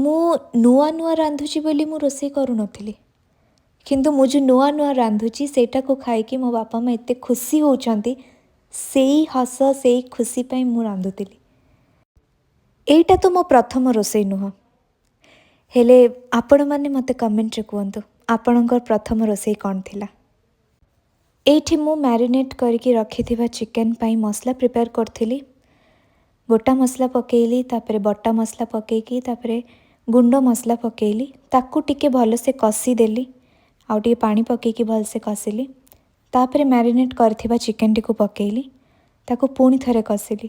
ମୁଁ ନୂଆ ନୂଆ ରାନ୍ଧୁଛି ବୋଲି ମୁଁ ରୋଷେଇ କରୁନଥିଲି, କିନ୍ତୁ ମୁଁ ଯେଉଁ ନୂଆ ନୂଆ ରାନ୍ଧୁଛି, ସେଇଟାକୁ ଖାଇକି ମୋ ବାପା ମା ଏତେ ଖୁସି ହେଉଛନ୍ତି, ସେଇ ହସ, ସେଇ ଖୁସି ପାଇଁ ମୁଁ ରାନ୍ଧୁଥିଲି। ଏଇଟା ତ ମୋ ପ୍ରଥମ ରୋଷେଇ ନୁହଁ, ହେଲେ ଆପଣମାନେ ମୋତେ କମେଣ୍ଟରେ କୁହନ୍ତୁ, ଆପଣଙ୍କର ପ୍ରଥମ ରୋଷେଇ କ'ଣ ଥିଲା? ଏଇଠି ମୁଁ ମ୍ୟାରିନେଟ୍ କରିକି ରଖିଥିବା ଚିକେନ୍ ପାଇଁ ମସଲା ପ୍ରିପେୟାର କରିଥିଲି। ଗୋଟା ମସଲା ପକାଇଲି, ତାପରେ ବଟା ମସଲା ପକାଇକି, ତାପରେ ଗୁଣ୍ଡ ମସଲା ପକାଇଲି। ତାକୁ ଟିକେ ଭଲସେ କଷିଦେଲି, ଆଉ ଟିକେ ପାଣି ପକାଇକି ଭଲସେ କଷିଲି। ତାପରେ ମ୍ୟାରିନେଟ୍ କରିଥିବା ଚିକେନ୍ଟିକୁ ପକାଇଲି, ତାକୁ ପୁଣି ଥରେ କଷିଲି।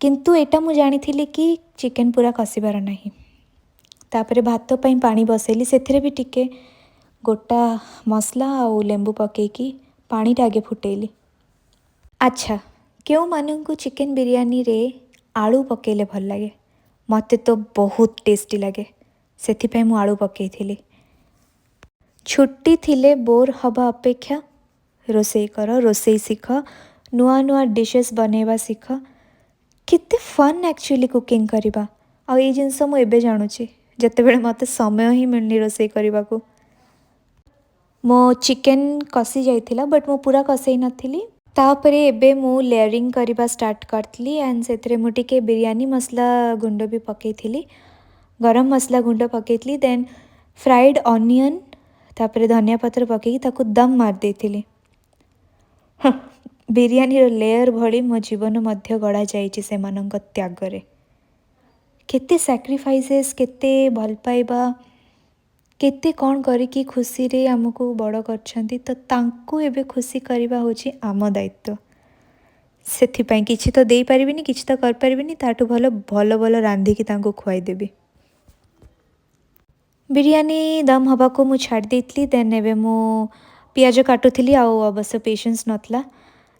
କିନ୍ତୁ ଏଇଟା ମୁଁ ଜାଣିଥିଲି କି ଚିକେନ୍ ପୁରା କଷିବାର ନାହିଁ। ତାପରେ ଭାତ ପାଇଁ ପାଣି ବସେଇଲି। ସେଥିରେ ବି ଟିକେ ଗୋଟା ମସଲା ଆଉ ଲେମ୍ବୁ ପକାଇକି ପାଣିଟା ଆଗେ ଫୁଟେଇଲି। ଆଚ୍ଛା, କେଉଁମାନଙ୍କୁ ଚିକେନ୍ ବିରିୟାନୀରେ ଆଳୁ ପକାଇଲେ ଭଲ ଲାଗେ? ମୋତେ ତ ବହୁତ ଟେଷ୍ଟି ଲାଗେ, ସେଥିପାଇଁ ମୁଁ ଆଳୁ ପକାଇଥିଲି। ଛୁଟି ଥିଲେ ବୋର୍ ହେବା ଅପେକ୍ଷା ରୋଷେଇ କର, ରୋଷେଇ ଶିଖ, ନୂଆ ନୂଆ ଡିଶେସ୍ ବନେଇବା ଶିଖ। କେତେ ଫନ୍ ଆକ୍ଚୁଆଲି କୁକିଂ କରିବା। ଆଉ ଏଇ ଜିନିଷ ମୁଁ ଏବେ ଜାଣୁଛି, ଯେତେବେଳେ ମୋତେ ସମୟ ହିଁ ମିଳୁନି ରୋଷେଇ କରିବାକୁ। ମୋ ଚିକେନ୍ କଷି ଯାଇଥିଲା, ବଟ୍ ମୁଁ ପୁରା କଷେଇ ନଥିଲି। ତାପରେ ଏବେ ମୁଁ ଲେୟରିଂ କରିବା ଷ୍ଟାର୍ଟ କରିଥିଲି ଆଣ୍ଡ ସେଥିରେ ମୁଁ ଟିକେ ବିରିୟାନୀ ମସଲା ଗୁଣ୍ଡ ବି ପକାଇଥିଲି, ଗରମ ମସଲା ଗୁଣ୍ଡ ପକାଇଥିଲି, ଦେନ୍ ଫ୍ରାଏଡ଼୍ ଅନିଅନ୍, ତାପରେ ଧନିଆ ପତ୍ର ପକାଇକି ତାକୁ ଦମ୍ ମାରି ଦେଇଥିଲି। ବିରିୟାନୀର ଲେୟର୍ ଭଳି ମୋ ଜୀବନ ମଧ୍ୟ ଗଢ଼ା ଯାଇଛି ସେମାନଙ୍କ ତ୍ୟାଗରେ। କେତେ ସାକ୍ରିଫାଇସେସ୍, କେତେ ଭଲ ପାଇବା, କେତେ କ'ଣ କରିକି ଖୁସିରେ ଆମକୁ ବଡ଼ କରିଛନ୍ତି। ତ ତାଙ୍କୁ ଏବେ ଖୁସି କରିବା ହେଉଛି ଆମ ଦାୟିତ୍ୱ। ସେଥିପାଇଁ କିଛି ତ ଦେଇପାରିବିନି, କିଛି ତ କରିପାରିବିନି, ତାଠୁ ଭଲ ଭଲ ଭଲ ରାନ୍ଧିକି ତାଙ୍କୁ ଖୁଆଇଦେବି। ବିରିୟାନୀ ଦମ୍ ହେବାକୁ ମୁଁ ଛାଡ଼ି ଦେଇଥିଲି। ଦେନ୍ ଏବେ ମୁଁ ପିଆଜ କାଟୁଥିଲି, ଆଉ ଅବଶ୍ୟ ପେସେନ୍ସ ନଥିଲା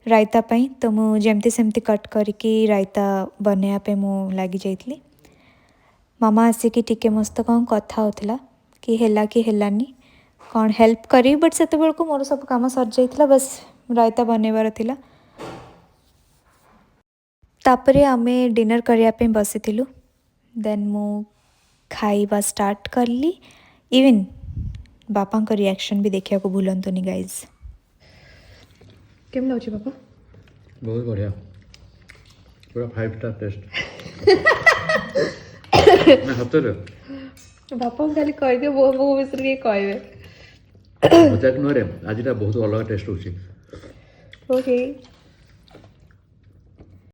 ରାଇତା ପାଇଁ, ତ ମୁଁ ଯେମିତି ସେମିତି କଟ୍ କରିକି ରାଇତା ବନେଇବା ପାଇଁ ମୁଁ ଲାଗିଯାଇଥିଲି। ମାମା ଆସିକି ଟିକେ ମୋ ସହିତ କ'ଣ କଥା ହେଉଥିଲା କି ହେଲା କି ହେଲାନି, କ'ଣ ହେଲ୍ପ କରିବି, ବଟ୍ ସେତେବେଳକୁ ମୋର ସବୁ କାମ ସରିଯାଇଥିଲା, ବାସ୍ ରାଇତା ବନେଇବାର ଥିଲା। ତାପରେ ଆମେ ଡିନର୍ କରିବା ପାଇଁ ବସିଥିଲୁ। ଦେନ୍ ମୁଁ ଖାଇବା ଷ୍ଟାର୍ଟ କଲି। ଇଭିନ୍ ବାପାଙ୍କ ରିଆକ୍ସନ୍ ବି ଦେଖିବାକୁ ଭୁଲନ୍ତୁନି ଗାଇଜ୍। କେମିତି ଲାଗୁଛି ବାପା? ବହୁତ ବଢ଼ିଆ, ପୁରା ଫାଇଭ୍ ଷ୍ଟାର୍ ଟେଷ୍ଟ ନା ସତରେ। ବାପାଙ୍କୁ ଖାଲି କହିଦିଅ, ବୋଉ ବୋଉ ବିଷୟରେ କିଏ କହିବେ। ମଜାକ ନୁହଁରେ, ଆଜିଟା ବହୁତ ଅଲଗା ଟେଷ୍ଟ ହେଉଛି। ଓକେ।